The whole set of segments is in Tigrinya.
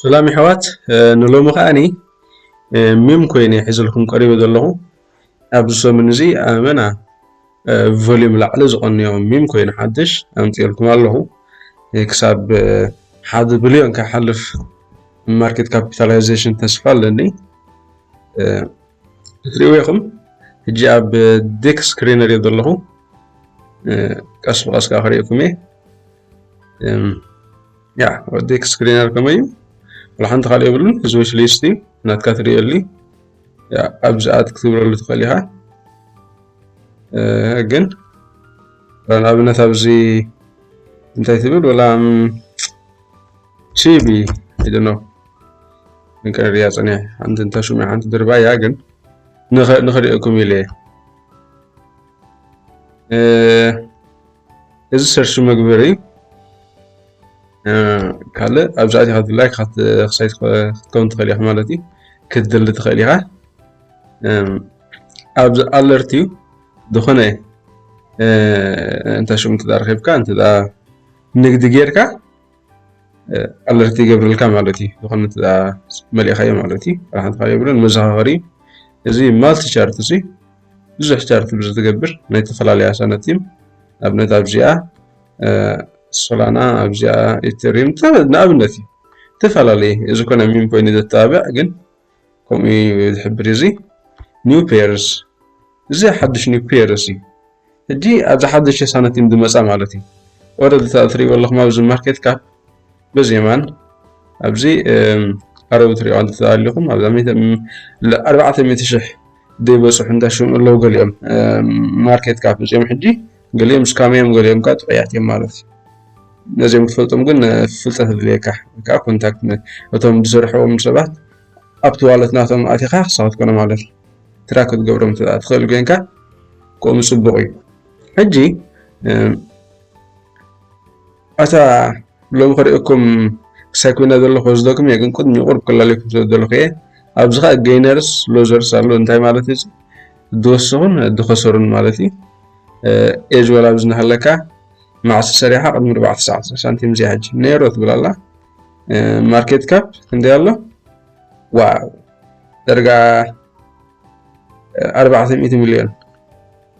ሰላም የሕዋት፣ ንሎሚ ከዓኒ ሚም ኮይነ ሒዝልኩም ቀሪበ ዘለኹ። ኣብዚ ሰሙን እዚ ኣመና ቮሊዩም ላዕሊ ዝቐንዮ ሚም ኮይኑ ሓድሽ ኣምፅኤልኩም ኣለኹ። ክሳብ ሓደ ቢልዮን ክሓልፍ ማርኬት ካፒታላይዜሽን ተስፋ ኣለኒ። ክትሪእዎ ኢኹም። ሕጂ ኣብ ዴክ ስክሪን እሪኦ ዘለኹ። ቀስ ብቐስ ከዓ ክሪእኩም እየ። ያ ወዲ ስክሪነር ከመይ እዩ? ወላ ሓንቲ ካልእ የብሉን። እዚ ዊሽ ሊስት እዩ። ናትካ ትርእየሉ። ያ ኣብዚ ኣት ክትብለሉ ትኽእል ኢኻ። ግን ንኣብነት ኣብዚ እንታይ ትብል? ወላ ቺቢ ኢሉ ነው። ንቀርያ ጽኒሕ ሓንቲ እንተሹም ሓንቲ ድርባያ ግን ንኽሪእኩም ኢለ እየ። እዚ ሰርች መግበሪ ካልእ ኣብዛ እቲኻ ትድላይ ክሳይ ክትከውን ትኽእል ኢኻ ማለት እዩ። ክትድሊ ትኽእል ኢኻ። ኣብዚ ኣለርት እዩ ዝኾነ እንተ ሽም እንተ ረኺብካ እንተ ንግዲ ጌርካ ኣለርት ይገብርልካ ማለት እዩ። ዝኾነ መሊእኻዮ ማለት እዩ። ሓንቲ ካልእ የብሉን። መዘኻኸሪ እዚ ማልቲ ቻርት እዚ ብዙሕ ቻርት ብዙ ትገብር ናይ ዝተፈላለዩ ኣሳነት እዩ። ኣብነት ኣብዚኣ ሶላና ኣብዚኣ ኢተሪየም ንኣብነት እዩ። ተፈላለየ እዚ ኮነ ሚም ኮይኑ ዘተባብዕ ግን ከምኡ እዩ ዝሕብር እዚ ኒው ፔርስ እዚ ሓድሽ ኒው ፔርስ እዩ። ሕጂ ኣብዚ ሓድሽ ሳንቲም ዝመፃ ማለት እዩ። ኦረዲ እትሪእዎ ኣለኹም ኣብዚ ማርኬት ካፕ በዚ የማን ኣብዚ ኣረቡ ትሪእዋ እንተተሃሊኹም ኣብዛ ኣርባዕተ ሚእቲ ሽሕ ዘይበፅሑ እንዳሽም ኣለዉ ገሊኦም ማርኬት ካፕ እዚኦም ሕጂ ገሊኦም ስካም እዮም ገሊኦም ከዓ ጥዑያት እዮም ማለት እዩ። ነዚኦም ክትፈልጦም ግን ፍልጠት ኣድልየካ ከዓ ኮንታክት እቶም ዝሰርሕዎም ሰባት ኣብቲ ዋለት ናቶም ኣቲኻ ክሳብ ክትኮነ ማለት እዩ። ትራክ ክትገብሮም ትኽእል ኮይንካ ከምኡ ፅቡቕ እዩ። ሕጂ ኣታ ሎም ክርእየኩም ክሳይ ኮይና ዘለኹ ወስደኩም እየ ግን ቅድሚ ቁርብ ክላለኩም ስለ ዘለኹ እየ። ኣብዚ ከዓ ገይነርስ ሎዘርስ ኣሎ። እንታይ ማለት እዩ? ዝወሰኹን ዝኸሰሩን ማለት እዩ። ኤጅ ወላ ኣብዚ እናሃለካ መዓስ ሰሪሓ ቅድሚ ኣርባዕተ ሰዓት ሳንቲም እዚኣ ሕጂ ኔሮ ትብል ኣላ። ማርኬት ካፕ ክንደይ ኣሎ? ዋው ደርጋ ኣርባዕተ ሚእቲ ሚልዮን።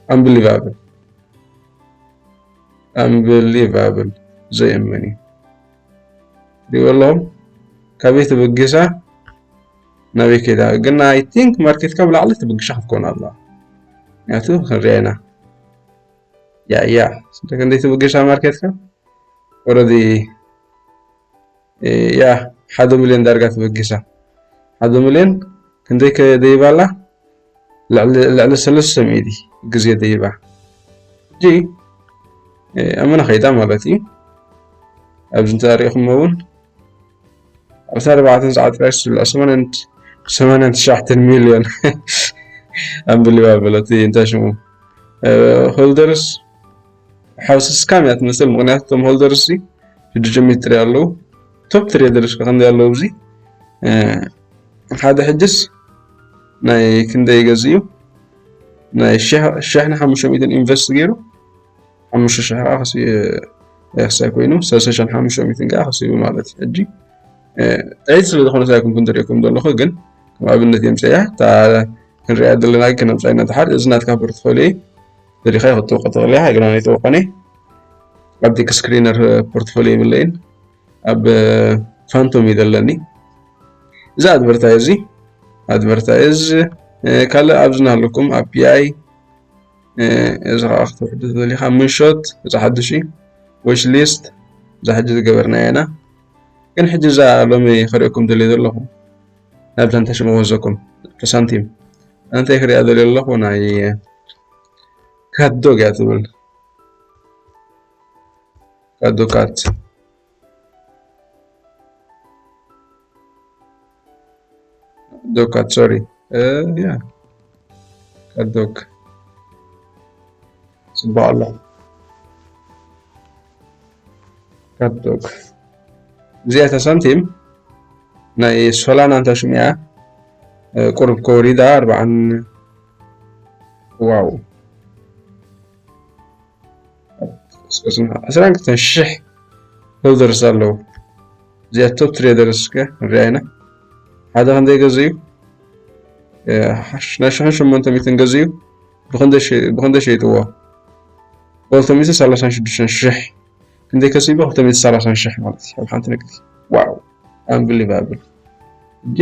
ኣምብሊቫብል ኣምብሊቫብል ዘየመን እዩ። ሪእዎ ኣለኹም ካበይ ተበጊሳ ናበይ ከይዳ ግን ኣይ ቲንክ ማርኬት ካብ ላዕሊ ተበጊሻ ክትኮን ኣለዋ። ምክንያቱ ክንሪኣ ኢና። ያ ያ ስንተ ክንደይ ተበጊሳ ማርኬት ካብ ኦረዲ ያ ሓደ ሚልዮን ዳርጋ ተበጊሳ ሓደ ሚልዮን ክንደይ ከደይባላ ልዕሊ ሰለስተ ሚእቲ ግዜ ደይባ ሕጂ ኣመና ከይዳ ማለት እዩ። ኣብዚ እንተሪእኹም እውን ኣብቲ ኣርባዕተ ሰዓት ጥራይ ዝስልዕ ሰማንያን ትሽዓተን ሚልዮን ኣምብሊባ በለቲ እንታይ ሽሙ ሆልደርስ ሓውሲ ስካም እያ ትመስል። ምክንያቱ እቶም ሆልደርስ ሽዱሽተ ሚእቲ ጥራይ ኣለዉ። ቶፕ ትሬደርስ ከ ክንደይ ኣለዉ? እዚ ሓደ ሕጅስ ናይ ክንደይ ገዝ እዩ ናይ ሽሕን ሓሙሽተ ሚእትን ኢንቨስት ገይሩ ሓሙሽተ ሽሕ ከዓ ክሳይ ኮይኑ ሰለስተ ሽሕን ሓሙሽተ ሚእትን ከዓ ከሲቡ ማለት እዩ። ሕጂ ጥዒት ስለ ዝኾነ ኣይኮንኩን ዝርእየኩም ዘለኹ ግን ከም ኣብነት የምፅያ እታ ክንሪኣ ዘለና ግን ከነምፃ ኢና። ድሓር እዚ ናትካ ፖርትፎሊዮ ደሊኻ ክትጥውቆ ትኽእል ኢኻ። ግና ኣይጠውቆን እየ። ኣብ ዴክ ስክሪነር ፖርትፎሊዮ የብለይን። ኣብ ፋንቶም እዩ ዘለኒ። እዚ ኣድቨርታይዝ እዚ ኣድቨርታይዝ ካልእ ኣብዚ ናሃለኩም ኣብ ፒኣይ እዚ ከዓ ክትውሕዱ ትኽእል ኢኻ። ምንሾት እዚ ሓድሽ እዩ። ዊሽ ሊስት እዛ ሕጂ ዝገበርናያ ኢና። ግን ሕጂ እዛ ሎሚ ክርእየኩም ደልየ ዘለኹ ናብዛ እንተሽመ ወዘኩም ሳንቲም ኣንተ ክሪኣ ደልየ ኣለኹ ናይ ካት ዶግ እያ ትብል። ካት ዶ ካት ዶ ካት ሶሪ ያ ካት ዶግ ጽቡቅ ኣሎ። ካት ዶግ እዚኣ እታ ሳንቲም ናይ ሶላና እንታ ሽሚያ ቁርብ ከወሪዳ ኣርባዓን ዋው ዓስራን ክልተን ሽሕ ሆልደርስ ኣለዉ። እዚኣ ቶፕ ትሬደርስ ከ ንሪኣ ኢና። ሓደ ክንደይ ገዚኡ? ናይ ሽሕን ሸሞንተ ሚእትን ገዚኡ። ብክንደይ ሸይጥዎ? ክልተ ሚእትን ሰላሳን ሽዱሽተን ሽሕ። ክንደይ ከሲቡ? ክልተ ሚእትን ሰላሳን ሽሕ ማለት እዩ ኣብ ሓንቲ ንግዲ። ዋው፣ ኣንብሊቫብል። እጂ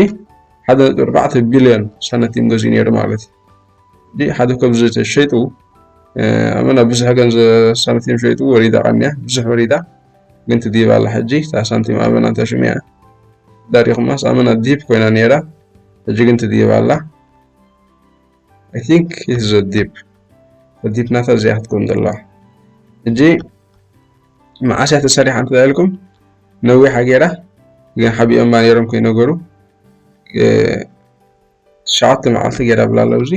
ሓደ ነጥቢ ኣርባዕተ ቢልዮን ሳንቲም ገዚኡ ነይሩ ማለት እዩ። እጂ ሓደ ከብዚ ተሸይጡ ኣመና ብዙሕ ገንዘብ ሳንቲም ሸይጡ ወሪዳ ቀንያ፣ ብዙሕ ወሪዳ። ግን ትድይብ ኣላ ሕጂ እታ ሳንቲም ኣመና እንታይ ሽሙ እያ? ዳሪኹማስ ኣመና ዲፕ ኮይና ነይራ፣ ሕጂ ግን ትድይብ ኣላ። I think it's a dip. ዲፕ ናታ እዚኣ ክትከውን ዘለዋ። ሕጂ መዓስ እያ ተሰሪሓ እንተ ኢልኩም ነዊሓ ገይራ፣ ግን ሓቢኦማ ነይሮም ከይነገሩ ትሽዓተ መዓልቲ ገይራ ብላ ኣሎ። እዚ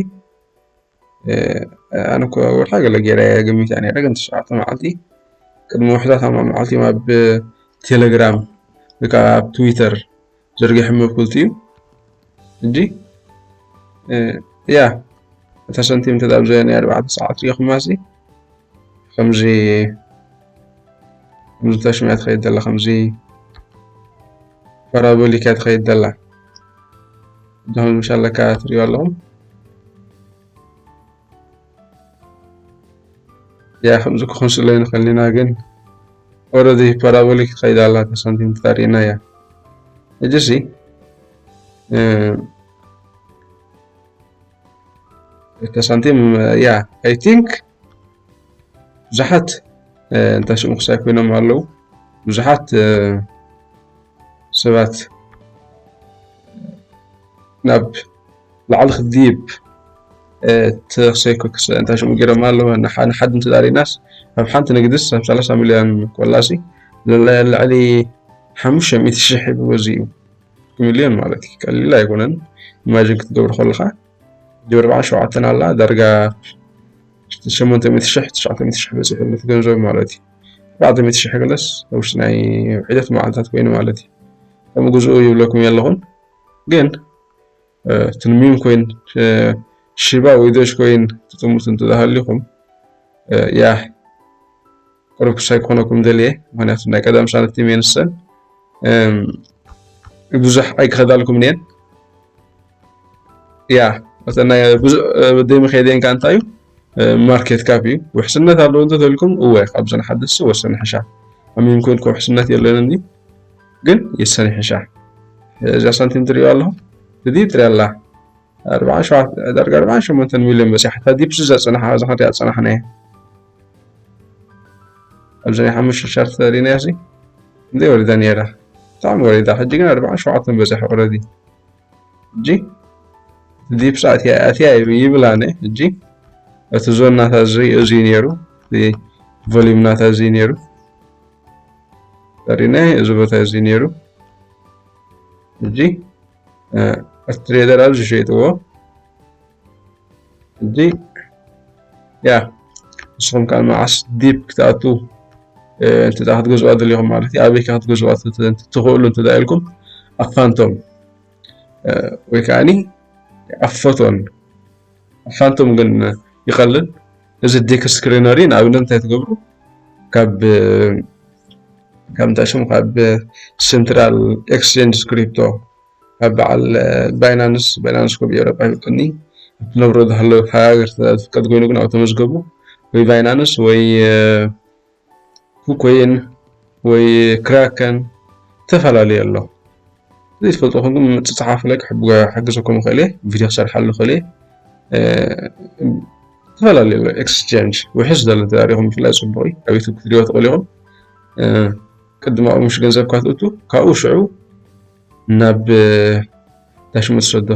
ኣነ እኮ ወርሓ ገለ ገይረ ገሚታ ነይረ፣ ግን ትሽዓተ መዓልቲ ቅድሚ ውሕዳት ኣማ መዓልቲ ኣብ ቴሌግራም ወይ ከዓ ኣብ ትዊተር ዘርጊሐ መብኩልቲ እዩ። እንጂ ያ እታ ሰንቲም እንተ ኣብዘ ናይ ኣርባዕተ ሰዓት ሪኢኹማ ሲ ከምዚ ከምዚ ተሽሚያ ትኸይድ ዘላ፣ ከምዚ ፓራቦሊካ ትኸይድ ዘላ። እዚኹም ምሻለካ ትሪኦ ኣለኹም። ያ ከምዚ ክኾን ስለ ንኽእል ኢና፣ ግን ኦረዲ ፓራቦሊክ ትኸይድ ኣላ፣ እታ ሳንቲም ተሪእና እያ። እጅሲ እታ ሳንቲም ያ I think ብዙሓት እንታይ ሽሙ ክሳይ ኮይኖም ኣለዉ። ብዙሓት ሰባት ናብ ላዕሊ ክድይብ ተክሰይ እንታይ ሽሙ ገይሮም ኣለዉ። ንሓድ እንተዳሪናስ ኣብ ሓንቲ ንግድስ ኣብ ሰላሳ ሚልዮን ኮላሲ ልዕሊ ሓሙሽተ ሚእቲ ሽሕ ይብወዚ እዩ። ሚልዮን ማለት እዩ። ቀሊል ኣይኮነን። ኢማጂን ክትገብር ከለኻ ዲብ ኣርባዓን ሸውዓተን ኣላ ዳርጋ ሸሞንተ ሚእቲ ሽሕ ትሽዓተ ሚእቲ ሽሕ በፂሑ ኣሎ እቲ ገንዘብ ማለት እዩ። ኣርባዕተ ሚእቲ ሽሕ ገለስ ኣብ ውሽጢ ናይ ሒደት መዓልታት ኮይኑ ማለት እዩ። ከምኡ ግዝኡ ይብለኩም የለኹን፣ ግን እቲ ሚም ኮይን ሽባ ወይ ዶጅ ኮይን ትጥምቱ እንተዝሃሊኹም ያ ቅሩብ ክሳይ ክኾነኩም ደልየ፣ ምክንያቱ ናይ ቀደም ሳንቲም እየ ንሰን ብዙሕ ኣይክኸዳልኩም እየን። ያ ደይመኸደን ከ እንታይ እዩ ማርኬት ካፕ እዩ። ውሕስነት ኣለዎ እንተተልኩም እወ ካብዘን ሓደስ ወሰን ሕሻ ኣሚን ኮንኩም ውሕስነት የለንን እዩ፣ ግን የሰን ሕሻ እዛ ሳንቲም ትሪኦ ኣለኹም ትዲ ትሪኣላ ኣርባዓን ሸውዓተን ዳርጋ ኣርባዓን ሸሞንተን ሚልዮን በፂሓ እታ ዲፕስ ዘፅናሓ እዛ ክንሪኣ ዝፀናሕና እያ። ኣብዚ ናይ ሓሙሽተ ሻርት ሪናያ ሲ እንደ ወሪዳ ነይራ ብጣዕሚ ወሪዳ። ሕጂ ግን ኣርባዓን ሸውዓተን በፂሓ ኦረዲ። ሕጂ ዲፕስ ኣትያ ኣትያ ይብላነ። ሕጂ እቲ ዞን ናታ እዚ እዚ ነይሩ፣ ቮሊዩም ናታ እዚ ነይሩ ሪናይ እዚ ቦታ እዚ ነይሩ። ሕጂ እቲ ትሬደር ኣብዚ ሸይጥዎ። ሕጂ ያ ንስኹም ከዓ መዓስ ዲፕ ክትኣቱ እንተ ክትገዝዋ ደሊኹም ማለት እዩ። ኣበይ ከ ክትገዝዋ ትኽእሉ እንተ ኢልኩም ኣብ ፋንቶም ወይ ከዓኒ ኣብ ፎቶን ኣብ ፋንቶም ግን ይቐልል። እዚ ዴክስ ስክሪነሪ ንኣብነት እንታይ ትገብሩ ካብ ካብ እንታይ ሽሙ ካብ ሴንትራል ኤክስቼንጅ ክሪፕቶ ካብ በዓል ባይናንስ ባይናንስ ኮብ ኤውሮጳ ይውጥኒ ትነብሮ ዝሃለወት ሃገር ዝፍቀድ ኮይኑ ግን ኣብ ተመዝገቡ ወይ ባይናንስ ወይ ኩኮይን ወይ ክራከን ተፈላለዩ ኣሎ። ዘይትፈልጡ ኮንኩም ምጽጽሓፉ ላይ ክሕግዘኩም ይኽእል እየ። ቪድዮ ክሰርሓሉ ይኽእል እየ። ተፈላለዩ ኣሎ ኤክስቼንጅ ውሕስ ዘሎ ተዛሪኹም ብፍላይ ጽቡቕ እዩ። ኣብ ዩቱብ ክትሪኦ ትኽእሉ ኢኹም። ቅድም ኣብኡ ምሽ ገንዘብ ካትእቱ ካብኡ ሽዑ ናብ ዳሽሞ ትሰዶ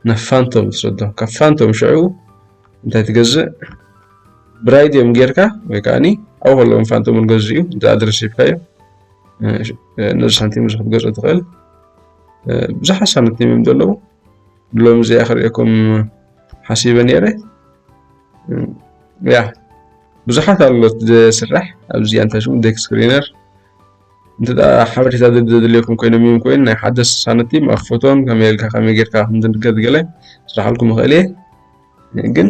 ናብ ፋንቶም ትሰዶ ካብ ፋንቶም ሽዑ እንታይ ትገዝእ ብራይድ እዮም ጌርካ ወይ ከዓኒ ኣብኡ ከለዎም ፋንቶም ንገዝእ እዩ እንተ ኣድረስ ሂብካዮ ነዚ ሳንቲም እዚ ክትገዝኦ ትኽእል። ብዙሓት ሳንቲም እዮም ዘለዉ። ሎም እዚኣ ክርእየኩም ሓሲበ ነይረ። ያ ብዙሓት ኣሎ ዝስራሕ ኣብዚ እንታይ ሽሙ ዴክ ስክሪነር እንተ ሓበሬታ ዘድልየኩም ኮይኖም እዮም ኮይን ናይ ሓደ ሳንቲም ኣብ ፎቶን ከመይ ኢልካ ከመይ ጌርካ ከምዝንገድ ገለ ስራሓልኩም ይኽእል እየ። ግን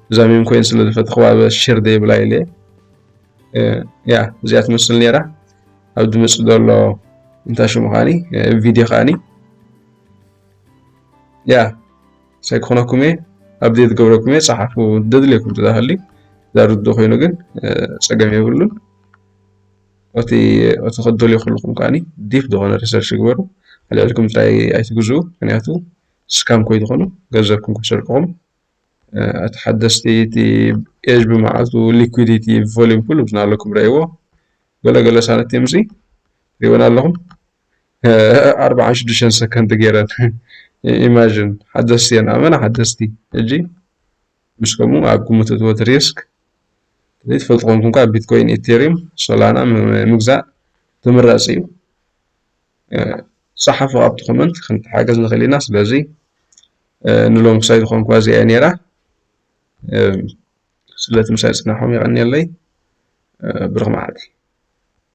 እዛ ሚም ኮይን ስለ ዝፈትኽዋ ሼር ዘይብላ ኢለ ያ እዚኣ ትመስል ነይራ። ኣብ ድምፂ ዘሎ እንታይ ሽሙ ከዓኒ ቪድዮ ከዓኒ ያ ሳይ ክኾነኩም እየ፣ ኣፕዴት ገብረኩም እየ። ጸሓፉ፣ ደድልየኩም ተዛሃሊ ዛርዱ ኮይኑ ግን ጸገም የብሉን። እቲ እቲ ከደልዩ ከለኹም ከዓኒ ዲፕ ዝኾነ ሪሰርች ግበሩ። ኣልዕልኩም ጥራይ ኣይትግዝኡ፣ ምክንያቱ ስካም ኮይትኾኑ ገንዘብኩም ክሰርቅኹም። እቲ ሓደስቲ እቲ ኤጅ ብመዓልቱ ሊኩዊዲቲ ቮሊም ኩሉ ብዝና ኣለኩም ረእይዎ። ገለ ገለ ሳነቲ ምዚ ሪእወን ኣለኹም ኣርባዓን ሽዱሽተን ሰከንድ ገይረን። ኢማጂን ሓደስቲ እየን ኣመና ሓደስቲ። ሕጂ ምስ ከምኡ ኣብ ግምት እትወት ሪስክ ዘይትፈልጡ ኮንኩም ከዓ ቢትኮይን፣ ኢቴሪየም፣ ሶላና ምግዛእ ተመራፂ እዩ። ፀሓፉ ኣብቲ ኮመንት ክንተሓገዝ ንኽእል ኢና። ስለዚ ንሎም ክሳይ ዝኾንኳ እዚኣ ነይራ። ስለቲ ምሳይ ፅናሖም የቐንየለይ። ብሩኽ መዓልቲ።